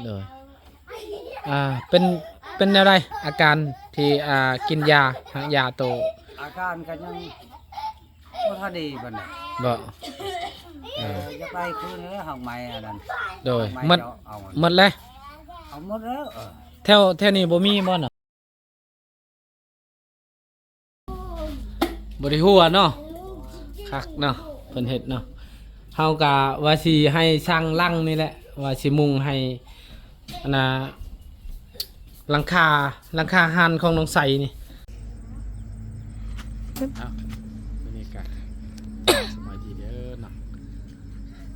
ໂດຍ ອ່າ ເປັນ ເປັນແນວໃດອາການທີ່ ອ່າ ກິນຢາ ຮາກຢາໂຕ? ອາການກໍຍັງບໍ່ທັນດີປານໃດບໍ? ເອີ ເອີ ຢາກໄດ້ຄືນແລ້ວ ຮາກໄມ້ອັນນັ້ນ. ໂດຍ ຮາກໄມ້ ໝົດ ເຈົ້າເອົາ ໝົດແລ້ວ? ເອົາໝົດແລ້ວ. ເອີ ແຖວ ແຖວນີ້ບໍ່ມີບໍ່ນະ? ບໍ່ໄດ້ຫົວເນາະ ຄັກເນາະ ເພິ່ນເຮັດເນາະ. ເຮົາກະວ່າຊິໃຫ້ສ້າງຫຼັງນີ້ແຫຼະ ວ່າຊິມຸງໃຫ້ ອັນນ່າ ຫຼັງຄາ ຫຼັງຄາຮ້ານຂອງນ້ອງໄຊນີ້. ອ້າວ ມື້ນີ້ກະ ສະບາຍດີເດີເນາະ.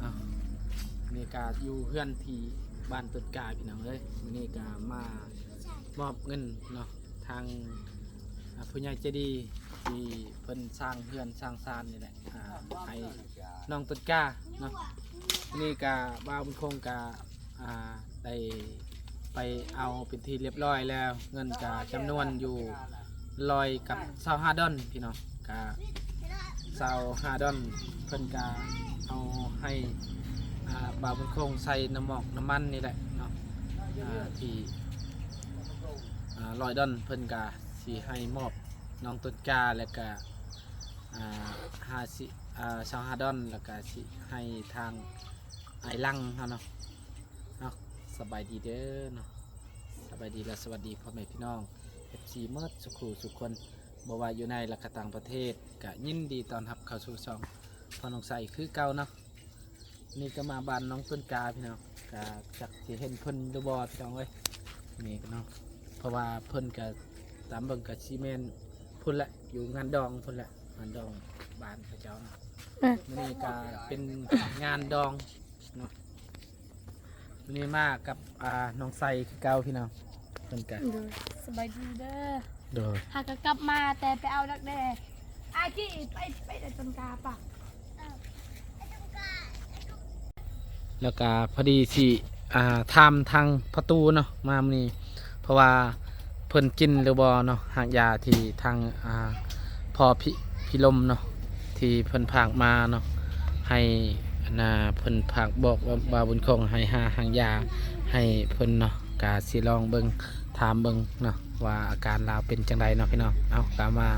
ອ້າວ ມື້ນີ້ກະຢູ່ເຮືອນທີ່ບ້ານຕົ້ນກາ ພີ່ນ້ອງເອີຍ. ມື້ນີ້ກະມາ ມອບເງິນເນາະ ທາງ ອ່າ ຜູ້ໃຫຍ່ໃຈດີທີ່ເພິ່ນສ້າງເຮືອນສ້າງຊານນີ້ແຫຼະ ອ່າ ໃຫ້ນ້ອງຕົ້ນກາເນາະ. ນີ້ກະບ່າວບຸນຄົງກະ ອ່າ ໄດ້ໄປເອົາເປັນທີ່ລຽບຮ້ອຍແລ້ວ ເງິນກະຈຳນວນຢູ່ຮ້ອຍກັບຊາວຫ້າດອນ ພີ່ນ້ອງ. ກະຊາວຫ້າດອນ ເພິ່ນກະເອົາໃຫ້ ອ່າ ບ່າວບຸນຄົງໃສ່ນ້ຳໝອກນ້ຳມັນນີ້ແຫຼະເນາະ ອ່າ ທີ່ ອ່າ ຮ້ອຍດອນ ເພິ່ນກະຊິໃຫ້ມອບນ້ອງຕົ້ນກາ ແລ້ວກະ ອ່າ ຫ້າສິບ ອ່າ ຊາວຫ້າດອນ ແລ້ວກະຊິໃຫ້ທາງອ້າຍຫຼັງເຮົາເນາະ. ເອົາ ສະບາຍດີເດີເນາະ ສະບາຍດີ ແລະ ສະຫວັດດີພໍ່ແມ່ພີ່ນ້ອງ ເອັຟຊີ ໝົດສູ່ຄູ່ສູ່ຄົນ ບໍ່ວ່າຢູ່ໃນ ແລະ ກະຕ່າງປະເທດ ກະຍິນດີຕ້ອນຮັບເຂົ້າສູ່ຊ່ອງພໍ່ນ້ອງໄຊຄືເກົ່າເນາະ. ນີ້ກະມາບ້ານນ້ອງຕົ້ນກາ ພີ່ນ້ອງ ກະຈັກຊິເຫັນເພິ່ນຫຼືບໍ່ ພີ່ນ້ອງເອີຍ ນີ້ເນາະ. ເພາະວ່າເພິ່ນກະ ຕາມເບິ່ງກະຊິແມ່ນພຸ້ນແຫຼະ ຢູ່ງານດອງພຸ້ນແຫຼະ ງານດອງບ້ານເຂົາເຈົ້າເນາະ. ມື້ນີ້ກະເປັນງານດອງເນາະ. ມື້ນີ້ມາກັບ ອ່າ ນ້ອງໄຊຄືເກົ່າ ພີ່ນ້ອງ ເພິ່ນກະ ໂດຍ ສະບາຍດີເດີ. ໂດຍ ຫາກະກັບມາແຕ່ໄປເອົາດັກແດ້ ອາກີ ໄປ ໄປໄດ້ຕົ້ນກາປະ ແລ້ວກະພໍດີຊິ ອ່າ ຖາມທາງພໍ່ຕູ້ເນາະ ມາມື້ນີ້ ເພາະວ່າເພິ່ນກິນຫຼືບໍ່ເນາະ ຮາກຢາທີ່ທາງ ອ່າ ພໍ່ພິລົມເນາະ ທີ່ເພິ່ນຝາກມາເນາະ ໃຫ້ ອັນນ່າ ເພິ່ນຝາກບອກວ່າ ບ່າວບຸນຄົງໃຫ້ຫາຮາກຢາໃຫ້ເພິ່ນເນາະ. ກະຊິລອງເບິ່ງ ຖາມເບິ່ງເນາະ ວ່າອາການລາວເປັນຈັ່ງໃດເນາະ ພີ່ນ້ອງ. ເອົາ ກະມາ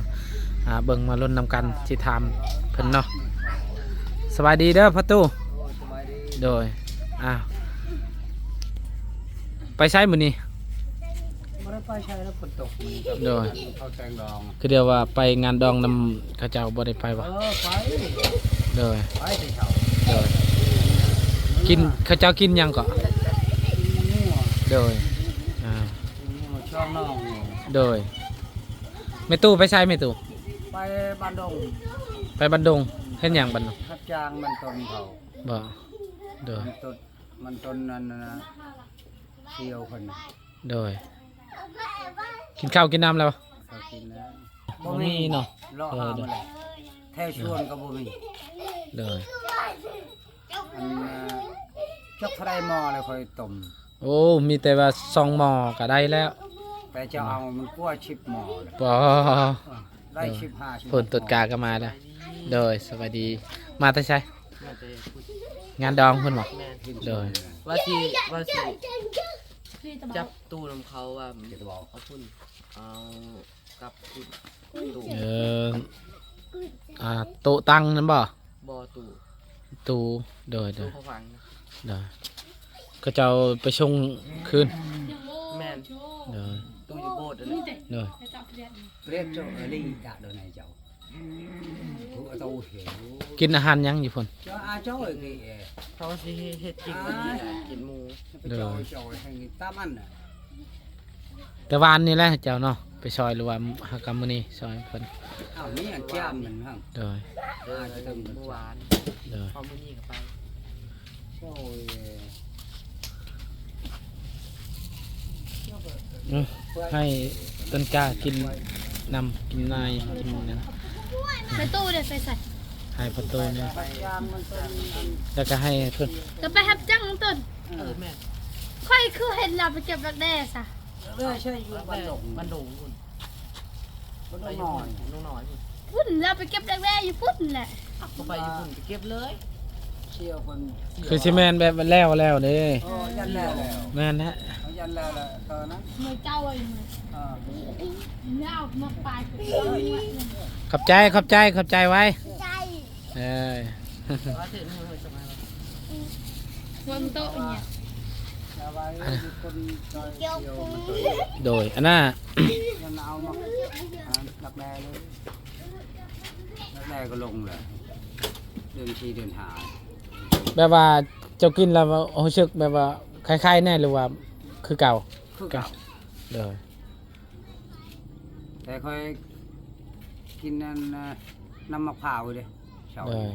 ອ່າ ເບິ່ງມາລຸ້ນນຳກັນ ຊິຖາມເພິ່ນເນາະ. ສະບາຍດີເດີພໍ່ຕູ້. ໂດຍ ສະບາຍດີ. ໂດຍ ອ້າວ ໄປໃສມື້ນີ້? ບໍ່ໄດ້ໄປໃສແລ້ວ ຝົນຕົກມື້ນີ້. ໂດຍ ເຂົ້າແຕງດອງ ຄືດຽວວ່າໄປງານດອງນຳເຂົາເຈົ້າ ບໍ່ໄດ້ໄປບໍ່? ເອີ ໄປ. ໂດຍ ໄປແຕ່ເຊົ້າ. ໂດຍ ກິນ ເຂົາເຈົ້າກິນຫຍັງເກາະ? ກິນງົວ. ໂດຍ ອ່າ ກິນງົວຊ່ອງນ້ອງນີ້. ໂດຍ ແມ່ຕູ້ໄປໃສແມ່ຕູ້? ໄປບ້ານດົງ. ໄປບ້ານດົງ ເຮັດຫຍັງບ້ານດົງ? ຮັບຈ້າງມັນຕົ້ນເຂົາ. ບໍ່ ໂດຍ ມັນຕົ້ນ ມັນຕົ້ນນັ້ນນະ ສ່ຽວເພິ່ນ. ໂດຍ ກິນເຂົ້າກິນນ້ຳແລ້ວ? ເຂົ້າກິນແລ້ວ. ບໍ່ມີເນາະ. ເລາະຫາມາແລ້ວ ແຖວສວນກໍບໍ່ມີ. ໂດຍ ອັນ ຈັກເທົ່າໃດໝໍ້ແລ້ວ ຂ້ອຍຕົ້ມ. ໂອ້ ມີແຕ່ວ່າສອງໝໍ້ກໍໄດ້ແລ້ວ ແຕ່ເຈົ້າເອົາມັນກວ່າສິບໝໍ້. ບໍ່ ໄດ້ສິບຫ້າ ສິບຫົກ. ໂດຍ ຝົນຕົກກາກໍມາແລ້ວ. ໂດຍ ສະບາຍດີ. ມາແຕ່ໃສ? ມາແຕ່ພຸ້ນ ງານດອງພຸ້ນບໍ່? ແມ່ນ. ໂດຍ ວ່າຊິ ວ່າຊິຈັບຕູ້ນຳເຂົາວ່າ ເອົາພຸ້ນ ເອົາກັບພຸ້ນ. ຕູ້ ເອີ ອ່າ ໂຕະຕັ່ງນັ້ນບໍ່? ບໍ່ ຕູ້ ຕູ້. ໂດຍ ໂດຍ ຕູ້ເຂົາຝັງ. ໂດຍ ເຂົາເຈົ້າໄປສົ່ງຄືນ. ແມ່ນ. ໂດຍ ຕູ້ຢູ່ໂບດຫັ້ນແຫຼະ. ໂດຍ ປຽບເຈົ້າອາລີຈະໂດນໃຫ້ເຈົ້າ. ກິນອາຫານຫຍັງຢູ່ພຸ້ນ? ເຈົ້າ ອາ ເຈົ້າ ເອີ ເຂົາຊິເຮັດກິນມື້ນີ້ແຫຼະ ກິນໝູ. ໂດຍ ຕາມອັນນະ ແຕ່ວານນີ້ແຫຼະເຈົ້າເນາະ ໄປຊ່ອຍ ຫຼືວ່າຫາກະມື້ນີ້ຊ່ອຍເພິ່ນ? ອ້າວ ມີອັນຈາມມັນຫັ້ນ. ໂດຍ ອາ ຈະເຖິງມື້ວານ. ໂດຍ ພໍມື້ນີ້ກໍໄປ. ໂອ້ຍ ອືມ ໃຫ້ຕົ້ນກ້າກິນນ້ຳ ກິນນາຍ ກິນຫຍັງ. ປະຕູເດ້ ໄປໃສ? ໃຫ້ປະຕູນີ້ ແລ້ວກໍໃຫ້ເພິ່ນ ກໍໄປຮັບຈ້າງຕົ້ນ. ເອີ ແມ່ນ. ຂ້ອຍຄືເຫັນລາວໄປເກັບດັກແດ້ຊະ. ເອີ ໃຊ່ ຢູ່ບ້ານດົງ ບ້ານດົງພຸ້ນ. ບ້ານດົງນ້ອຍ ບ້ານດົງນ້ອຍພຸ້ນ. ພຸ້ນ ລາວໄປເກັບດັກແດ້ຢູ່ພຸ້ນແຫຼະ. ກໍໄປຢູ່ພຸ້ນ ໄປເກັບເລີຍ. ທ່ຽວເພິ່ນ ຄືຊິແມ່ນແບບແລ້ວແລ້ວເດ້. ເອີ ຢັນແລ້ວແລ້ວ ແມ່ນແທ້ ເອົາຢັນແລ້ວແລ້ວຕອນນັ້ນ ເມື່ອເຈົ້າໄອ້ ເອີ ຍາວມາປາຍ ຂອບໃຈ ຂອບໃຈ ຂອບໃຈໄວ ໃຈ ເອີຍ ວ່າເຖິງມື້ສະໄໝວ່າ ເງິນໂຕະເນຍ ໂດຍ ອັນນ່າ ມັນເອົາມາ ອັນນັ້ນ ຫຼັກແລເລີຍ ຫຼັກແລກໍລົງເລີຍ ເດືອນສີ່ ເດືອນຫ້າ ແບບວ່າເຈົ້າກິນແລ້ວຮູ້ສຶກແບບວ່າໄຄໆແດ່ ຫຼືວ່າຄືເກົ່າ? ຄືເກົ່າ ໂດຍ ແຕ່ຂ້ອຍກິນອັນ ນ້ຳໝາກພ້າວເດ້ ເຊົ້າ ໂດຍ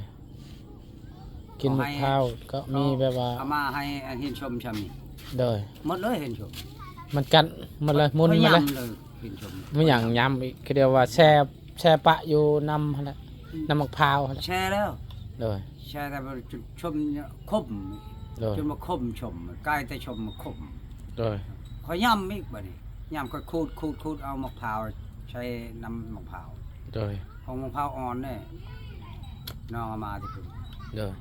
ກິນໝາກພ້າວກໍມີແບບວ່າ ເອົາມາໃຫ້ອັນເຫັນຊົມຊ່ຳນີ້ ໂດຍ ໝົດເລີຍເຫັນຊົມ ມັນກັນໝົດເລີຍ ໝຸນໝົດເລີຍ ເຫັນຊົມ ມີຫຍັງຍຳອີກ ຄືດຽວວ່າແຊ່ ແຊ່ປະຢູ່ນ້ຳຫັ້ນແຫຼະ ອືມ ນ້ຳໝາກພ້າວຫັ້ນແຫຼະ ແຊ່ແລ້ວ ໂດຍ ແຊ່ແຕ່ຈົນຊົມ ຂົມ ໂດຍ ຈົນວ່າຂົມຊົມ ກາຍແຕ່ຊົມ ຂົມ ໂດຍ ຂ້ອຍຍຳອີກບາດນີ້ ຍຳ ຂ້ອຍຂູດ ຂູດ ຂູດ ເອົາໝາກພ້າວໃສ່ນ້ຳໝາກພ້າວ ໂດຍ ຂອງໝາກພ້າວອ່ອນເດ້ ນ້ອງເອົາມາແຕ່ພຸ້ນ ໂດຍ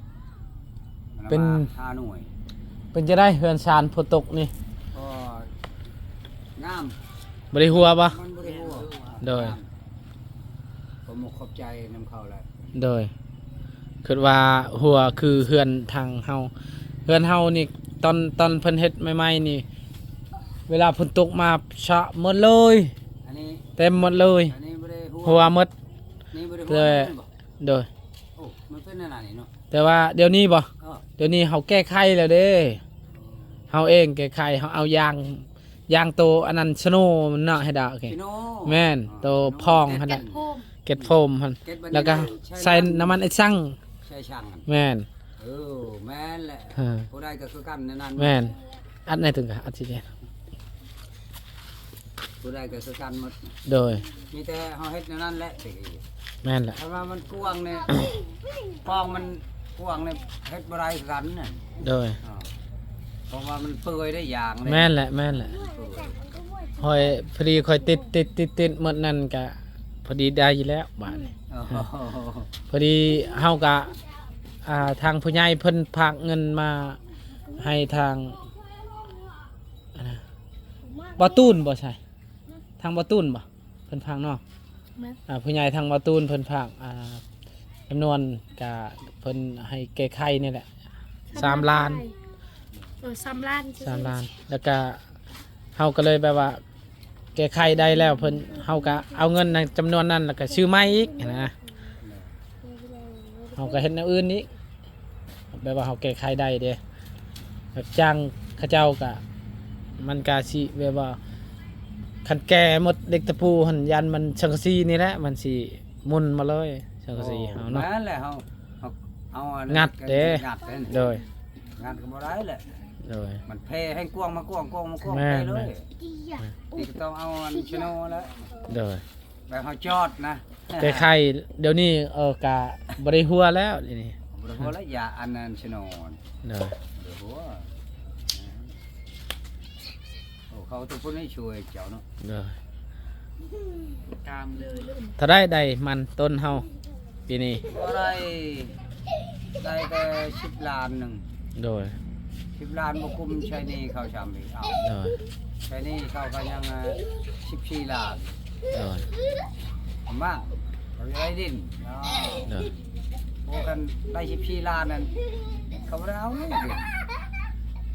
ມັນເອົາມາ ເປັນ ຫ້າໜ່ວຍ ເປັນຈັ່ງໃດເຮືອນຊານຝົນຕົກນີ້? ກໍງາມ ບໍ່ໄດ້ຮົ່ວບໍ່? ມັນບໍ່ໄດ້ຮົ່ວ ໂດຍ ງາມ ຂໍຂອບໃຈນຳເຂົາແຫຼະ ໂດຍ ຄິດວ່າຮົ່ວຄືເຮືອນທາງເຮົາ ເຮືອນເຮົານີ້ ຕອນ ຕອນເພິ່ນເຮັດໃໝ່ໆນີ້ ເວລາຝົນຕົກມາຊະໝົດເລີຍ ອັນນີ້ ເຕັມໝົດເລີຍ ອັນນີ້ບໍ່ໄດ້ຮົ່ວ ຮົ່ວໝົດ ນີ້ບໍ່ໄດ້ຮົ່ວ ແຕ່ ແມ່ນບໍ່? ໂດຍ ໂອ້ ມັນເປັນແນວນັ້ນນີ້ເນາະ ແຕ່ວ່າດຽວນີ້ບໍ່? ເອີ ດຽວນີ້ເຮົາແກ້ໄຂແລ້ວເດ້ ເຮົາເອງແກ້ໄຂ ເຮົາເອົາຢາງ ຢາງໂຕອັນນັ້ນ ສະໂນ ມັນເນາະ ໃຫ້ດາວ ໂອເຄ ສະໂນ ແມ່ນ ອ່າ ໂຕ ສະໂນ ພອງຫັ້ນນະ ເກັດໂຟມ ເກັດໂຟມຫັ້ນ ເກັດບັນ ແລ້ວກໍໃສ່ນ້ຳມັນໄອ້ຊັງ ໃສ່ຊັງຫັ້ນ ແມ່ນ ເອີ ແມ່ນແຫຼະ ເອີ ຜູ້ໃດກໍຄືກັນແນວນັ້ນ ແມ່ນ ອັດໃນເຖິງກໍອັດຊິແມ່ນ ຜູ້ໃດກໍຄືກັນໝົດ ໂດຍ ມີແຕ່ເຮົາເຮັດແນວນັ້ນແຫຼະ ແມ່ນແຫຼະ ຄັນວ່າມັນກວ້າງນີ້ ປອງມັນກວ້າງນີ້ ເຮັດບໍ່ໄດ້ຄືກັນນະ ໂດຍ ເອີ ເພາະວ່າມັນເປື່ອຍໄດ້ຢາງນີ້ ແມ່ນແຫຼະ ແມ່ນແຫຼະ ເປື່ອຍ ຂ້ອຍ ພໍດີຂ້ອຍຕິດ ຕິດ ຕິດ ຕິດໝົດນັ້ນກະພໍດີໄດ້ຢູ່ແລ້ວບາດນີ້ ໂອ້ໂຫ ພໍດີເຮົາກະ ອ່າ ທາງຜູ້ໃຫຍ່ເພິ່ນຝາກເງິນມາໃຫ້ທາງ ອັນນະ ບໍ່ຕູນບໍ່ໃຊ່ ທາງບໍ່ຕູນບໍ່ ເພິ່ນຝາກເນາະ ແມ່ນ ອ່າ ຜູ້ໃຫຍ່ທາງບໍ່ຕູນເພິ່ນຝາກ ອ່າ ຈຳນວນກະເພິ່ນໃຫ້ແກ້ໄຂນີ້ແຫຼະ ສາມລ້ານ ເອີ ສາມລ້ານ ສາມລ້ານ ແລ້ວກະເຮົາກໍເລີຍແບບວ່າແກ້ໄຂໄດ້ແລ້ວ ເພິ່ນ ເຮົາກະເອົາເງິນໃນຈຳນວນນັ້ນ ແລ້ວກະຊື້ໃໝ່ອີກຫັ້ນນະ ເຮົາກໍເຮັດແນວອື່ນອີກ ແບບວ່າເຮົາແກ້ໄຂໄດ້ເດ້ ແບບຈ້າງເຂົາເຈົ້າກະ ມັນກະຊິແບບວ່າ ຄັນແກ່ໝົດເຫຼັກຕະປູຫັ້ນ ຢ້ານມັນ ສັງກະສີນີ້ແຫຼະ ມັນຊິໝຸ່ນມາເລີຍ ສັງກະສີເຮົາເນາະ ແມ່ນແຫຼະ ເຮົາ ເຮົາເອົາອັນ ງັດເດ້ ງັດເດ້ ໂດຍ ງັດກໍບໍ່ໄດ້ແຫຼະ ໂດຍ ມັນແຜ່ແຮ່ງກວ້າງມາກວ້າງ ກວ້າງມາກວ້າງ ແມ່ນ ໄປເລີຍ ແມ່ນ ນີ້ກໍຕ້ອງເອົາອັນຊະໂນແລ້ວ ໂດຍ ແບບເຮົາຈອດນະ ແກ້ໄຂດຽວນີ້ ເອີ ກະບໍ່ໄດ້ຮົ່ວແລ້ວດຽວນີ້ ບໍ່ໄດ້ຮົ່ວແລ້ວ ຢາອັນນັ້ນຊະໂນ ໂດຍ ບໍ່ໄດ້ຮົ່ວ ໂອ້ ເຂົາຕົວພຸ້ນໃຫ້ຊ່ວຍເຈົ້າເນາະ ໂດຍ ຕາມເລີຍ ເທົ່າໃດໄດ້ມັນຕົ້ນເຮົາປີນີ້? ບໍ່ໄດ້ ໄດ້ແຕ່ສິບລ້ານໜຶ່ງ ໂດຍ ສິບລ້ານບໍ່ກຸ້ມໃຊ້ໜີ້ເຂົາຊ້ຳອີກ ເອົາ ໂດຍ ໃຊ້ໜີ້ເຂົາກໍຍັງ ເອີ ສິບສີ່ລ້ານ ໂດຍ ມາກ ເຂົາຈະໄດ້ດິນ ໂດຍ ໂອ້ ຄັນໄດ້ສິບສີ່ລ້ານນັ້ນ ເຂົາບໍ່ໄດ້ເອົາເລີຍດິນ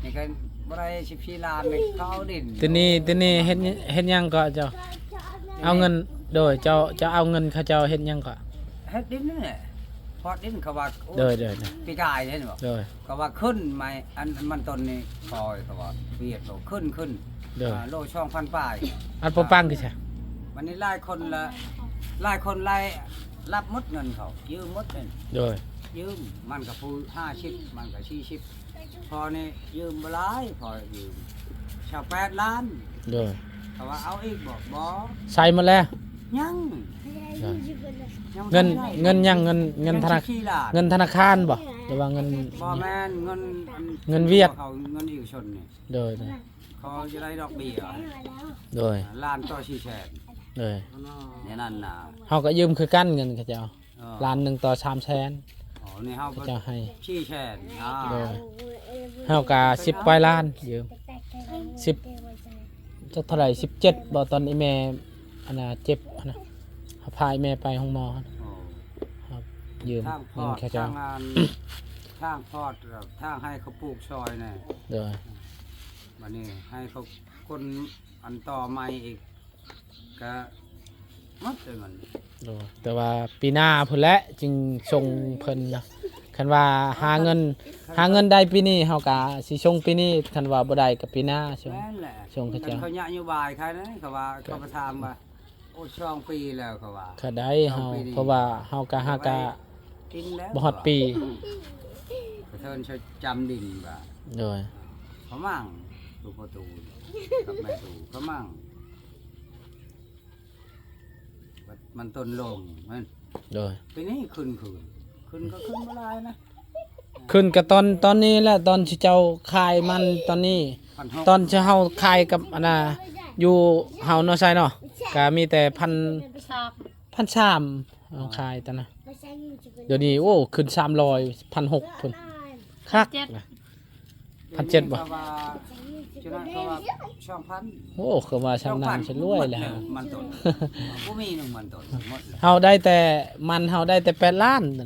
ນີ້ກໍບໍ່ໄດ້ສິບສີ່ລ້ານນີ້ ເຂົາເອົາດິນ ທີນີ້ ທີນີ້ເຮັດ ເຮັດຫຍັງເກາະເຈົ້າ? ເອົາເງິນ ໂດຍ ເຈົ້າ ເຈົ້າເອົາເງິນເຂົາເຈົ້າເຮັດຫຍັງເກາະ? ເຮັດດິນນີ້ແຫຼະ ພອດດິນເຂົາວ່າ ໂອ້ ໂດຍ ໂດຍ ໂດຍ ປີກາຍເຫັນບໍ່? ໂດຍ ເຂົາວ່າຂຶ້ນໄມ້ ອັນ ອັນມັນຕົ້ນນີ້ ຄອຍເຂົາວ່າວຽດໂລ ຂຶ້ນ ຂຶ້ນ ໂດຍ ອ່າ ໂລສອງພັນປາຍ ອັນບໍ່ປັງຄືຊະ ບັດນີ້ຫຼາຍຄົນລະ ຫຼາຍຄົນຫຼາຍ ຮັບໝົດເງິນເຂົາ ຢືມໝົດເງິນ ໂດຍ ຢືມ ມັນກໍຜູ້ຫ້າສິບ ມັນກໍສີ່ສິບ ພໍ່ນີ້ຢືມບໍ່ຫຼາຍ ພໍ່ຢືມຊາວແປດລ້ານ ໂດຍ ເຂົາວ່າເອົາອີກບໍ່? ບໍ່ ໃຊ້ໝົດແລ້ວ ຍັງ ໂດຍ ຍັງ ເງິນ ບໍ່ທັນໄດ້ ເງິນຫຍັງ? ເງິນ ເງິນທະນາ ເງິນສິບສີ່ລ້ານ ເງິນທະນາຄານບໍ່? ຫຼືວ່າເງິນ ບໍ່ແມ່ນ ເງິນ ເງິນວຽດ ເຂົາ ເງິນເອກະຊົນນີ້ ໂດຍ ໂດຍ ເຂົາຈະໄດ້ດອກເບ້ຍ ໂດຍ ລ້ານຕໍ່ສີ່ແສນ ໂດຍ ໃນນັ້ນນະ ເຮົາກໍຢືມຄືກັນເງິນເຂົາເຈົ້າ ເອີ ລ້ານໜຶ່ງຕໍ່ສາມແສນ ອໍ ນີ້ເຮົາ ເຂົາເຈົ້າໃຫ້ສີ່ແສນ ອ່າ ໂດຍ ເຮົາກະສິບປາຍລ້ານຢືມ ສິບ ຈັກເທົ່າໃດ ສິບເຈັດບໍ່ ຕອນອີ່ແມ່ອັນນ່າເຈັບຫັ້ນນະ ເຮົາພາອີ່ແມ່ໄປໂຮງໝໍ ອໍ ເຮົາຢືມເງິນເຂົາເຈົ້າ ທາງພອດ ທາງອັນ ທາງພອດ ທາງໃຫ້ເຂົາປູກຊອຍແດ່ ໂດຍ ບັດນີ້ໃຫ້ເຂົາ ຄົນອັນຕໍ່ໃໝ່ອີກ ກະໝົດເລີຍມັນ ໂດຍ ແຕ່ວ່າປີໜ້າພຸ້ນແຫຼະຈຶ່ງສົ່ງເພິ່ນນະ ຄັນວ່າຫາເງິນ ຫາເງິນໄດ້ປີນີ້ເຮົາກະຊິສົ່ງປີນີ້ ຄັນວ່າບໍ່ໄດ້ກະປີໜ້າສົ່ງ ແມ່ນແຫຼະ ສົ່ງເຂົາເຈົ້າ ຄັນເຂົານະໂຍບາຍຂາຍນະ ເຂົາວ່າ ເຂົາໄປຖາມວ່າ ໂອ້ ສອງປີແລ້ວ ເຂົາວ່າ ກະໄດ້ເຮົາ ສອງປີນີ້ ເພາະວ່າເຮົາກະຫາກະ ກິນແລ້ວ ບໍ່ຮອດປີ ກະເທີນໃສ່ຈຳດິນວ່າ ໂດຍ ເຂົາໝັ້ງ ຕູປະຕູ ກັບແມ່ຕູ ເຂົາໝັ້ງ ມັນຕົ້ນລົງ ແມ່ນ ໂດຍ ປີນີ້ຂຶ້ນຄືນ ຂຶ້ນກໍຂຶ້ນບໍ່ຫຼາຍນະ ຂຶ້ນກໍຕອນ ຕອນນີ້ແຫຼະ ຕອນທີ່ເຈົ້າຂາຍມັນຕອນນີ້ ພັນຫົກ ຕອນທີ່ເຮົາຂາຍກັບອັນນ່າ ຢູ່ເຮົາເນາະ ໃຊ່ເນາະ ກໍມີແຕ່ພັນ ພັນສາມ ເຮົາຂາຍຕອນນັ້ນ ດຽວນີ້ ໂອ້ ຂຶ້ນສາມຮ້ອຍ ພັນຫົກພຸ້ນ ຄັກນະ ພັນເຈັດບໍ່ ເຂົາວ່າ ຈຸນັ້ນເຂົາວ່າສອງພັນ ໂອ້ ເຂົາວ່າຊ່ຳນັ້ນ ສະລວຍແລ້ວ ມັນຕົ້ນ ບໍ່ມີໜຶ່ງມັນຕົ້ນ ໝົດແລ້ວ ເຮົາໄດ້ແຕ່ ມັນເຮົາໄດ້ແຕ່ແປດລ້ານ ອໍ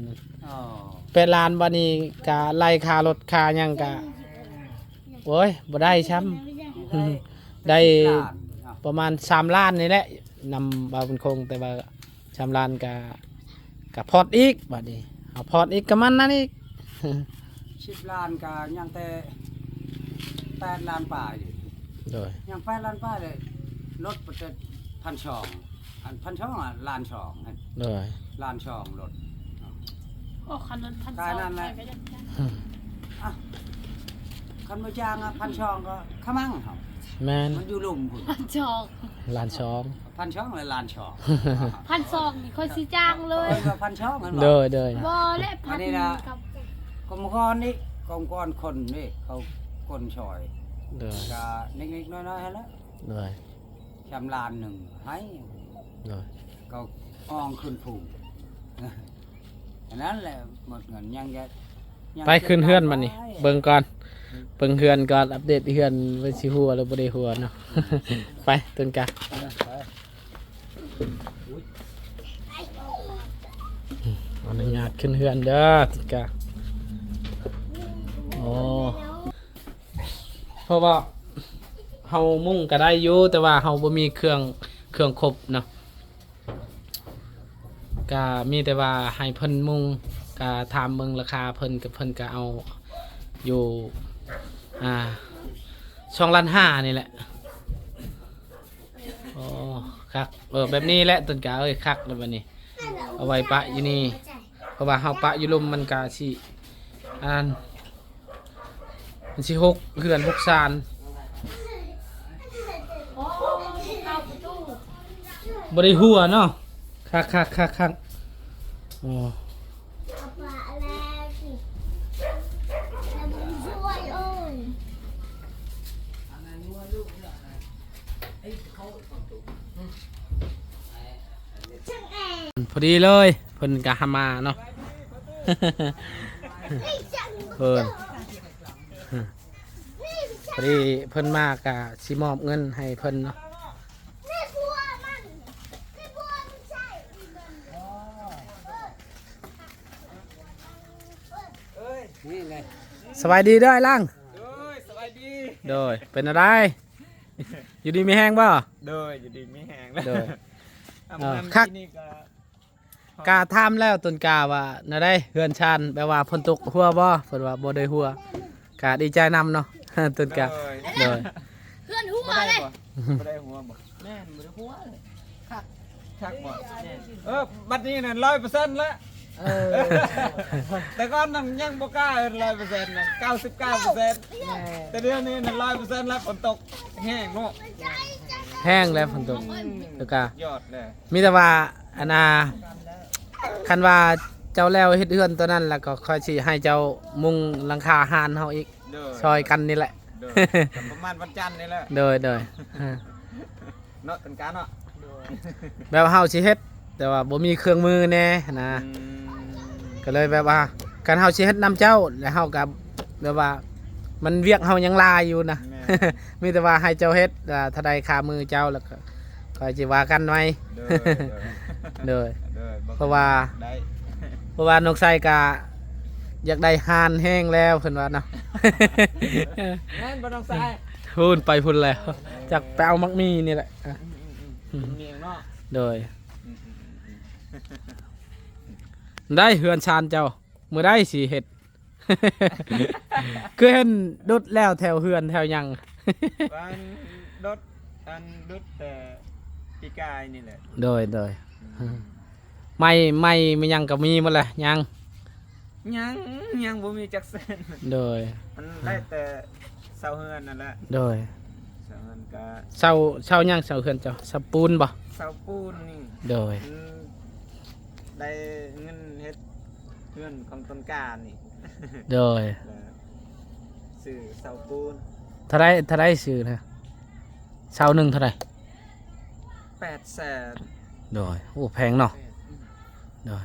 ແປດລ້ານ ບັດນີ້ກະໄລ່ຄ່າລົດຄ່າຫຍັງກະ ໂອ້ຍ ບໍ່ໄດ້ຊ່ຳ ໄດ້ ໄດ້ປະມານສາມລ້ານນີ້ແຫຼະ ນຳບ່າວບຸນຄົງ ແຕ່ວ່າສາມລ້ານກະ ກະພອດອີກ ບັດນີ້ເຮົາພອດອີກກະມັນນັ້ນອີກ ສິບລ້ານກະຍັງແຕ່ແປດລ້ານປາຍ ໂດຍ ຍັງແປດລ້ານປາຍເລີຍ ລົດປະເຈັດພັນສອງ ອັນພັນສອງ ອ່ະ ລ້ານສອງ ໂດຍ ລ້ານສອງລົດ ໂອ້ ຄັນລົດພັນສອງ ຂາຍນັ້ນແຫຼະ ໄປກໍຍັງ ອ່ະ ຄັນບໍ່ຈ້າງ ອ່ະ ພັນສອງ ກໍຂະມັງເຮົາ ແມ່ນ ມັນຢູ່ລຸ່ມພຸ້ນ ພັນສອງ ລ້ານສອງ ພັນສອງ ແລະ ລ້ານສອງ ພັນສອງ ນີ້ຂ້ອຍຊິຈ້າງເລີຍ ເຂົາເອີ້ນວ່າພັນສອງ ແມ່ນບໍ່ ໂດຍ ໂດຍ ບໍ່ແລະ ອັນນີ້ນະ ພັນກັບ ກຳມະກອນນີ້ ກຳມະກອນຄົນນີ້ ເຂົາຄົນຊ່ອຍ ໂດຍ ກະເລັກໆນ້ອຍໆຫັ້ນແຫຼະ ໂດຍ ຊຳລ້ານໜຶ່ງໃຫ້ ໂດຍ ກໍອອງຂຶ້ນພູງ ອັນນັ້ນແຫຼະໝົດເງິນ ຍັງຈະ ຍັງ ໄປຂຶ້ນເຮືອນບັດນີ້ ເກັບໄວ້ ເບິ່ງກ່ອນ ເບິ່ງເຮືອນກ່ອນ ອັບເດດເຮືອນ ວ່າຊິຮົ່ວຫຼືບໍ່ໄດ້ຮົ່ວເນາະ ໄປ ຕົ້ນກາ ເອີ ໄປ ອະນຸຍາດຂຶ້ນເຮືອນເດີ ຕົ້ນກາ ໂອ້ ເພາະວ່າເຮົາມຸງກະໄດ້ຢູ່ ແຕ່ວ່າເຮົາບໍ່ມີເຄື່ອງ ເຄື່ອງຄົບເນາະ ກະມີແຕ່ວ່າໃຫ້ເພິ່ນມຸງ ກະຖາມເບິ່ງລາຄາເພິ່ນ ກະເພິ່ນກະເອົາຢູ່ ອ່າ ສອງລ້ານຫ້ານີ້ແຫຼະ ໂອ້ ຄັກ ເອີ ແບບນີ້ແຫຼະ ຕົ້ນກາເອີຍ ຄັກແລ້ວບັດນີ້ ເອົາໄວ້ປະຢູ່ນີ້ ເພາະວ່າເຮົາປະຢູ່ລຸ່ມມັນກະຊິ ອັນນັ້ນ ມັນຊິຫົກເຮືອນຫົກຊານ ບໍ່ໄດ້ຮົ່ວເນາະ ຄັກໆໆໆ ໂອ້ ພໍດີເລີຍ ເພິ່ນກະຫາມາເນາະ ເພິ່ນ ພໍດີເພິ່ນມາກະຊິມອບເງິນໃຫ້ເພິ່ນເນາະ ສະບາຍດີເດີອ້າຍຫຼັງ ໂດຍ ສະບາຍດີ ໂດຍ ເປັນແນວໃດ ຢູ່ດີມີແຮງບໍ່ ໂດຍ ຢູ່ດີມີແຮງ ໂດຍ ເອີ ຄັກ ກະຖາມແລ້ວຕົ້ນກາວ່າແນວໃດເຮືອນຊານ ແບບວ່າຝົນຕົກຮົ່ວບໍ່ ເພິ່ນວ່າບໍ່ໄດ້ຮົ່ວ ກະດີໃຈນຳເນາະ ຕົ້ນກາ ໂດຍ ໂດຍ ເຮືອນຮົ່ວເດ້ ບໍ່ໄດ້ຮົ່ວບໍ່ ແມ່ນ ບໍ່ໄດ້ຮົ່ວເລີຍ ຄັກ ຄັກບໍ່ ເອີ ບັດນີ້ນັ້ນຮ້ອຍເປີເຊັນແລ້ວ ເອີ ແຕ່ກ່ອນນັ້ນຍັງບໍ່ກ້າເອີ້ນຮ້ອຍເປີເຊັນນັ້ນ ເກົ້າສິບເກົ້າເປີເຊັນ ແມ່ນ ແຕ່ດຽວນີ້ນັ້ນຮ້ອຍເປີເຊັນແລ້ວ ຝົນຕົກແຮງເນາະ ແຮງແລ້ວຝົນຕົກ ອືມ ແລ້ວກະ ຍອດເລີຍ ມີແຕ່ວ່າ ອັນນ່າ ຄັນວ່າເຈົ້າແລ້ວເຮັດເຮືອນຕົວນັ້ນແລ້ວ ກໍຂ້ອຍຊິໃຫ້ເຈົ້າມຸງຫຼັງຄາຮ້ານເຮົາອີກ ໂດຍ ຊ່ອຍກັນນີ້ແຫຼະ ໂດຍ ກໍປະມານວັນຈັນນີ້ແຫຼະ ໂດຍ ໂດຍ ເນາະ ເປັນການເນາະ ໂດຍ ແບບເຮົາຊິເຮັດ ແຕ່ວ່າບໍ່ມີເຄື່ອງມືແດ່ນະ ອືມ ກໍເລີຍແບບວ່າ ຄັນເຮົາຊິເຮັດນຳເຈົ້າ ແລ້ວເຮົາກໍແບບວ່າ ມັນວຽກເຮົາຍັງຫຼາຍຢູ່ນະ. ແມ່ນ ມີແຕ່ວ່າໃຫ້ເຈົ້າເຮັດ ອ່າ ເທົ່າໃດຄ່າມື້ເຈົ້າ ແລ້ວກໍຄ່ອຍຊິວ່າກັນໃໝ່. ໂດຍ ໂດຍ ໂດຍ ບໍ່ ເພາະວ່າ ໄດ້ ເພາະວ່ານ້ອງໄຊກໍຢາກໄດ້ຮ້ານແຮງແລ້ວ ເພິ່ນວ່າເນາະ. ແມ່ນບໍ່ນ້ອງໄຊ? ພຸ້ນ ໄປພຸ້ນແລ້ວ ເອີ ຈັກໄປເອົາໝາກໝີ່ນີ້ແຫຼະ. ອືມໆໆ ໝາກໝີ່ເນາະ. ໂດຍ ອືມໆໆໆ ໄດ້ເຮືອນຊານເຈົ້າ ມື້ໃດຊິເຮັດ? ຄືເຫັນດຸດແລ້ວແຖວເຮືອນແຖວຫຍັງ? ອັນດຸດ ອັນດຸດແຕ່ປີກາຍນີ້ແຫຼະ. ໂດຍ ໂດຍ ອືມ ໄມ້ ໄມ້ ໄມ້ຫຍັງກໍມີໝົດແຫຼະ. ຍັງ ຍັງ ຍັງບໍ່ມີຈັກເສັ້ນ. ໂດຍ ມັນໄດ້ແຕ່ເສົາເຮືອນນັ້ນແຫຼະ. ໂດຍ ເສົາເຮືອນກໍ ເສົາ ເສົາຫຍັງ ເສົາເຮືອນເຈົ້າ? ເສົາປູນບໍ່? ເສົາປູນນີ້. ໂດຍ ມັນ ໄດ້ເງິນເຮັດເຮືອນຂອງຕົ້ນການີ້. ໂດຍ ແລ້ວຊື້ເສົາປູນ. ເທົ່າໃດ ເທົ່າໃດຊື້ນະ? ເສົາໜຶ່ງເທົ່າໃດ? ແປດແສນ. ໂດຍ ໂອ້ ແພງເນາະ. ແປດ ອືມ ໂດຍ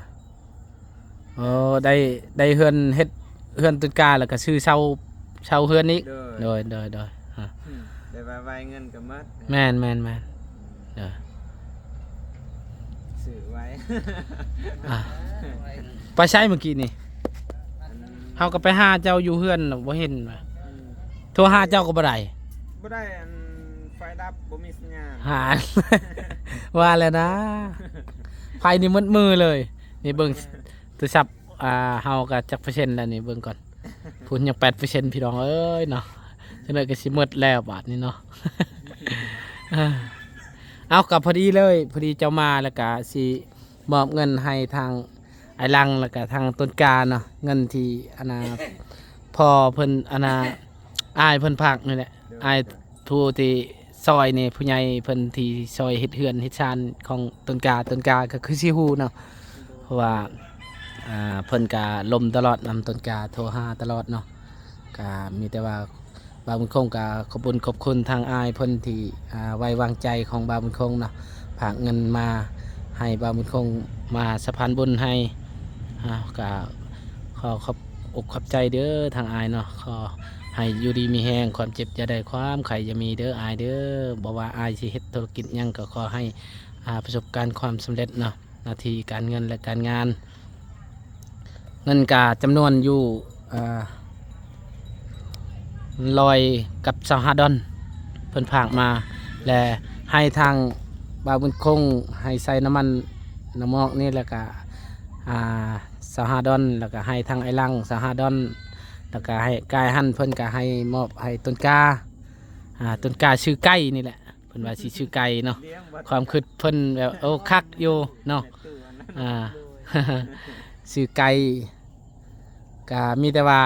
ເອີ ໄດ້ ໄດ້ເຮືອນ ເຮັດເຮືອນຕົ້ນກາ ແລ້ວກໍຊື້ເສົາ ເສົາເຮືອນອີກ. ໂດຍ ໂດຍ ໂດຍ ໂດຍ ອາ ອືມ ແບບວ່າໄວເງິນກໍໝົດ. ແມ່ນໆໆ ອືມ ໂດຍ ຊື້ໄວ້. ອ່າ ໄປໃສມື້ກີ້ນີ້? ອັນ ເຮົາກໍໄປຫາເຈົ້າຢູ່ເຮືອນ ບໍ່ເຫັນວ່າ ອືມ ໂທຫາເຈົ້າກໍບໍ່ໄດ້ ບໍ່ໄດ້ ອັນ ໄຟດັບ ບໍ່ມີສັນຍານ. ຫາ ວ່າແລ້ວນະ ໄຟນີ້ໝົດມືເລີຍ. ນີ້ເບິ່ງ ໂທລະສັບ ອ່າ ເຮົາກໍຈັກເປີເຊັນແລ້ວນີ້ ເບິ່ງກ່ອນ. ພຸ້ນຍັງແປດເປີເຊັນ ພີ່ນ້ອງເອີຍເນາະ ຈັກໜ້ອຍກໍຊິໝົດແລ້ວບາດນີ້ເນາະ. ເອົາ ກໍພໍດີເລີຍ ພໍດີເຈົ້າມາ ແລ້ວກໍຊິມອບເງິນໃຫ້ທາງອ້າຍຫຼັງ ແລ້ວກໍທາງຕົ້ນກາເນາະ ເງິນທີ່ ອັນນ່າ ພໍ່ເພິ່ນ ອັນນ່າ ອ້າຍເພິ່ນຝາກນີ້ແຫຼະ. ໂດຍ ອ້າຍຜູ້ທີ່ຊ່ອຍນີ້ ຜູ້ໃຫຍ່ເພິ່ນທີ່ຊ່ອຍເຮັດເຮືອນເຮັດຊານຂອງຕົ້ນກາ ຕົ້ນກາກໍຄືຊິຮູ້ເນາະ ເພາະວ່າ ອ່າ ເພິ່ນກະລົມຕະຫຼອດນຳຕົ້ນກາ ໂທຫາຕະຫຼອດເນາະ. ກະມີແຕ່ວ່າບ່າວບຸນຄົງກະຂອບບຸນຂອບຄຸນທາງອ້າຍເພິ່ນທີ່ ອ່າ ໄວ້ວາງໃຈຂອງບ່າວບຸນຄົງເນາະ ຝາກເງິນມາໃຫ້ບ່າວບຸນຄົງມາສະພານບຸນໃຫ້. ອ່າ ກະຂໍຂອບອົກຂອບໃຈເດີທາງອ້າຍເນາະ ຂໍໃຫ້ຢູ່ດີມີແຮງ ຄວາມເຈັບຢ່າໄດ້ ຄວາມໄຂ້ຢ່າມີເດີອ້າຍເດີ. ບໍ່ວ່າອ້າຍຊິເຮັດທຸລະກິດຫຍັງ ກໍຂໍໃຫ້ ອ່າ ປະສົບການຄວາມສຳເລັດເນາະ ໜ້າທີ່ການເງິນ ແລະ ການງານ. ເງິນກະຈຳນວນຢູ່ ເອີ ຮ້ອຍກັບຊາວຫ້າດອນ ເພິ່ນຝາກມາ ແລະ ໃຫ້ທາງບ່າວບຸນຄົງ ໃຫ້ໃສ່ນ້ຳມັນນ້ຳໝອກນີ້ ແລ້ວກະ ອ່າ ຊາວຫ້າດອນ ແລ້ວກະໃຫ້ທາງອ້າຍຫຼັງຊາວຫ້າດອນ ແລ້ວກະໃຫ້ກາຍຫັ້ນ ເພິ່ນກະໃຫ້ມອບໃຫ້ຕົ້ນກາ ອ່າ ຕົ້ນກາຊື່ໄກ່ນີ້ແຫຼະ. ເພິ່ນວ່າຊິຊື້ໄກ່ເນາະ ຄວາມຄິດເພິ່ນແບບ ໂອ້ ຄັກຢູ່ເນາະ. ອ່າ ຊື້ໄກ່ ກະມີແຕ່ວ່າ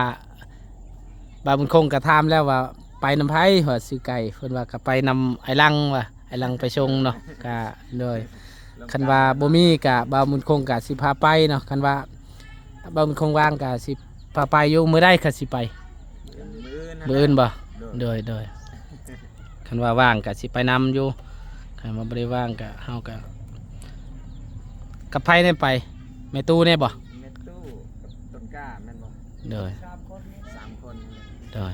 ບ່າວບຸນຄົງກະຖາມແລ້ວວ່າ ໄປນຳໃຜ ວ່າຊື້ໄກ່ ເພິ່ນວ່າກະໄປນຳອ້າຍຫຼັງ ວ່າອ້າຍຫຼັງໄປສົ່ງເນາະ. ກະ ໂດຍ ຄັນວ່າບໍ່ມີກະ ບ່າວບຸນຄົງກະຊິພາໄປເນາະ ຄັນວ່າ ບ່າວບຸນຄົງວ່າງກະຊິພາໄປຢູ່. ມື້ໃດຄະຊິໄປ? ມື້ອື່ນ ມື້ອື່ນບໍ່? ໂດຍ ໂດຍ ໂດຍ ຄັນວ່າວ່າງກະຊິໄປນຳຢູ່ ຄັນວ່າບໍ່ໄດ້ວ່າງກະ ເຮົາກະ ກັບໃຜແດ່ໄປ? ແມ່ຕູ້ແດ່ບໍ່? ແມ່ຕູ້ກັບຕົ້ນກ້າແມ່ນບໍ່? ໂດຍ ສາມຄົນ ສາມຄົນ ໂດຍ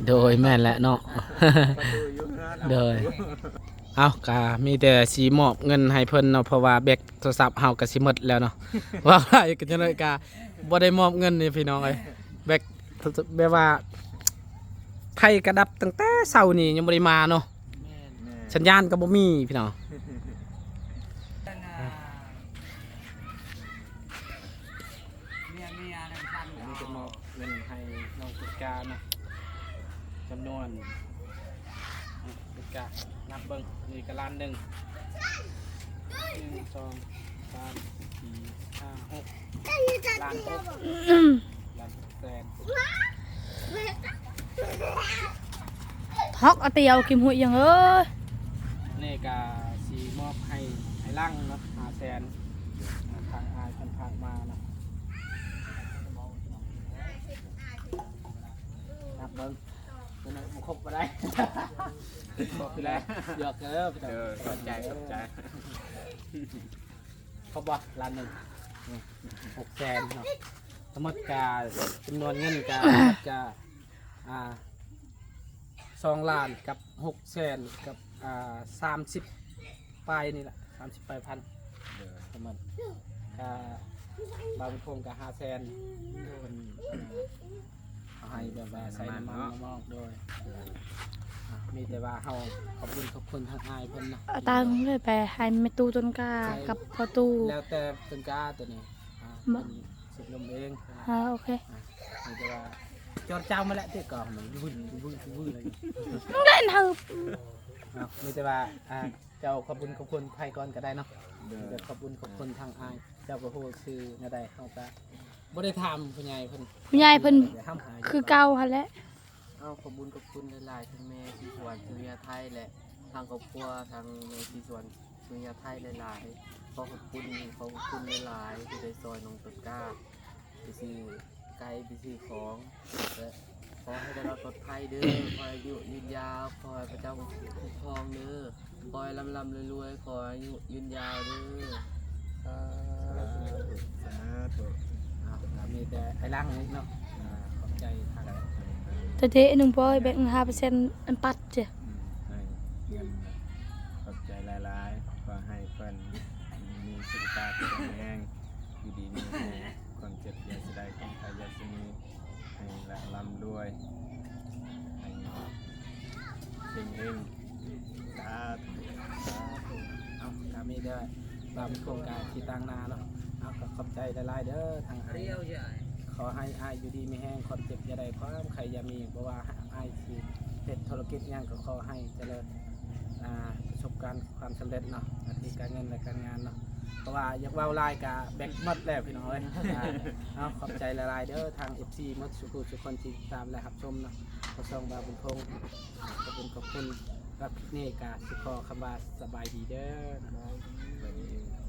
ໂດຍ ແມ່ນແຫຼະເນາະ ປະຕູຢູ່ເຮືອນ ໂດຍ. ເອົ້າ ກະມີແຕ່ຊິມອບເງິນໃຫ້ເພິ່ນເນາະ ເພາະວ່າແບັດໂທລະສັບເຮົາກະຊິໝົດແລ້ວເນາະ ເວົ້າຫຼາຍກະຈັ່ງໃດກະບໍ່ໄດ້ມອບເງິນນີ້ພີ່ນ້ອງເອີຍ. ແບັດ ແບບວ່າໄຟກະດັບຕັ້ງແຕ່ເຊົ້ານີ້ ຍັງບໍ່ໄດ້ມາເນາະ ແມ່ນ ສັນຍານກະບໍ່ມີພີ່ນ້ອງ. ອັນນີ້ຈະມອບເງິນໃຫ້ນ້ອງຕຸກກາເນາະ ຈຳນວນ ອ່ະ ຕຸກກາ ນັບເບິ່ງ ນີ້ກະລ້ານໜຶ່ງ ໜຶ່ງ ສອງ ສາມ ສີ່ ຫ້າ ຫົກ ລ້ານຫົກ ລ້ານຫົກແສນ. ທອກເອົາຕຽວກິມຫຸຍຍັງເອີຍ. ນີ້ກະຊິມອບໃຫ້ອ້າຍຫຼັງເນາະ ຫ້າແສນ ທາງອ້າຍເພິ່ນຝາກມາເນາະ. ນັບເບິ່ງ ຕົວນີ້ບໍ່ຄົບບໍ່ໄດ້ ບໍ່ຄືແລ້ວ ຢອກເດີ ເອີ ຂອບໃຈ ຂອບໃຈ. ຄົບບໍ່ ລ້ານໜຶ່ງ? ຫົກແສນເນາະ ທັງໝົດກະຈຳນວນເງິນກະ ກະ ອ່າ ສອງລ້ານກັບຫົກແສນກັບ ອ່າ ສາມສິບປາຍນີ້ລະ ສາມສິບປາຍພັນ ໂດຍ ປະມານ ກະ ບ່າວບຸນຄົງກະຫ້າແສນ ເພິ່ນ ອ່າ ເອົາໃຫ້ແບບວ່າໃສ່ນ້ຳມັນ ໃສ່ນ້ຳມັນເນາະ ມາມອບ ໂດຍ ອ່າ ມີແຕ່ວ່າເຮົາຂອບຄຸນ ຂອບຄຸນທາງອ້າຍເພິ່ນນະ ເອົາຕັງເລີຍໄປໃຫ້ແມ່ຕູ້ຕົ້ນກ້າ ໃຫ້ ກັບພໍ່ຕູ້ ແລ້ວແຕ່ຕົ້ນກ້າໂຕນີ້ ອ່າ ບໍ່ ເພິ່ນ ເຊັດລົມເອງ ອ່າ ໂອເຄ ອ່າ ມີແຕ່ວ່າຈອດເຈົ້າມາແຫຼະ ເຕະກອງມັນວືນວືນວືນເລີຍ ເລ່ນເຮົາ ເນາະ ມີແຕ່ວ່າ ອ່າ ເຈົ້າຂອບບຸນຂອບຄຸນໃຜກ່ອນກໍໄດ້ເນາະ ໂດຍ ມີແຕ່ຂອບບຸນຂອບຄຸນທາງອ້າຍ ເຈົ້າກໍຮູ້ຊື່ແນວໃດ ເຮົາກໍບໍ່ໄດ້ຖາມຜູ້ໃຫຍ່ເພິ່ນ ຜູ້ໃຫຍ່ເພິ່ນ ແຕ່ເຮົາຫາຢູ່ ຄືເກົ່າຫັ້ນແຫຼະ ເອົາ ຂອບບຸນຂອບຄຸນຫຼາຍໆ ທັງແມ່ສີສວນ ສຸລິຍາໄທ ແລະ ທາງຄອບຄົວ ທາງແມ່ສີສວນ ສຸລິຍາໄທ ຫຼາຍໆ ຂໍຂອບຄຸນ ຂໍຂອບຄຸນຫຼາຍໆ ທີ່ໄດ້ຊ່ອຍນ້ອງຕົ້ນກ້າ ໄປຊື້ໄກ່ ໄປຊື້ຂອງ ແລະ ຂໍໃຫ້ໄດ້ລອດປອດໄພເດີ ຂໍໃຫ້ອາຍຸຢືນຍາວ ຂໍໃຫ້ພະເຈົ້າຄຸ້ມຄອງເດີ ຂໍໃຫ້ລ່ຳໆລວຍໆ ຂໍໃຫ້ອາຍຸຢືນຍາວເດີ ສາທຸ ສາທຸ ເອົາ ກໍມີແຕ່ໄອ້ຫຼັງນີ້ເນາະ ອ່າ ຂອບໃຈທາງ ແຕ່ເດໜຶ່ງບໍ່ແບ່ງຫ້າເປີເຊັນອັນປັດເຈ້ ອືມ ໃຫ້ເງິນ ຂອບໃຈຫຼາຍໆ ຂໍໃຫ້ເພິ່ນມີສຸຂະພາບແຂງແຮງ ຢູ່ດີມີແຮງ ຄວາມເຈັບຢ່າຊິໄດ້ ຄວາມໄຂ້ຢ່າຊິມີ ໃຫ້ລ່ຳລວຍ ໃຫ້ເຮັງໆ ສາທຸ ສາທຸ ເອົາ ຕາມນີ້ເດີ ບ່າວບຸນຄົງກະຊິຕາງໜ້າເນາະ ເອົາ ກໍຂອບໃຈຫຼາຍໆເດີ ທາງອ້າຍ ຂໍໃຫ້ອ້າຍຢູ່ດີມີແຮງ ຄວາມເຈັບຢ່າໄດ້ ຄວາມໄຂ້ຢ່າມີ ບໍ່ວ່າອ້າຍຊິເຮັດທຸລະກິດຫຍັງ ກໍຂໍໃຫ້ຈະເລີນ ອ່າ ປະສົບການຄວາມສຳເລັດເນາະ ໜ້າທີ່ການເງິນ ແລະ ການງານເນາະ ເພາະວ່າຢາກເວົ້າຫຼາຍກະແບັດໝົດແລ້ວພີ່ນ້ອງເອີຍ ອ່າ ເອົາ ຂອບໃຈຫຼາຍໆເດີ ທາງເອັຟຊີໝົດສູ່ຜູ້ສູ່ຄົນທີ່ຕິດຕາມ ແລະ ຮັບຊົມເນາະ ຂອງຊ່ອງບ່າວບຸນຄົງ ຂອບຄຸນ ຂອບຄຸນ ສຳລັບຄລິບນີ້ກະຊິຂໍຄຳວ່າສະບາຍດີເດີ ສະບາຍດີ.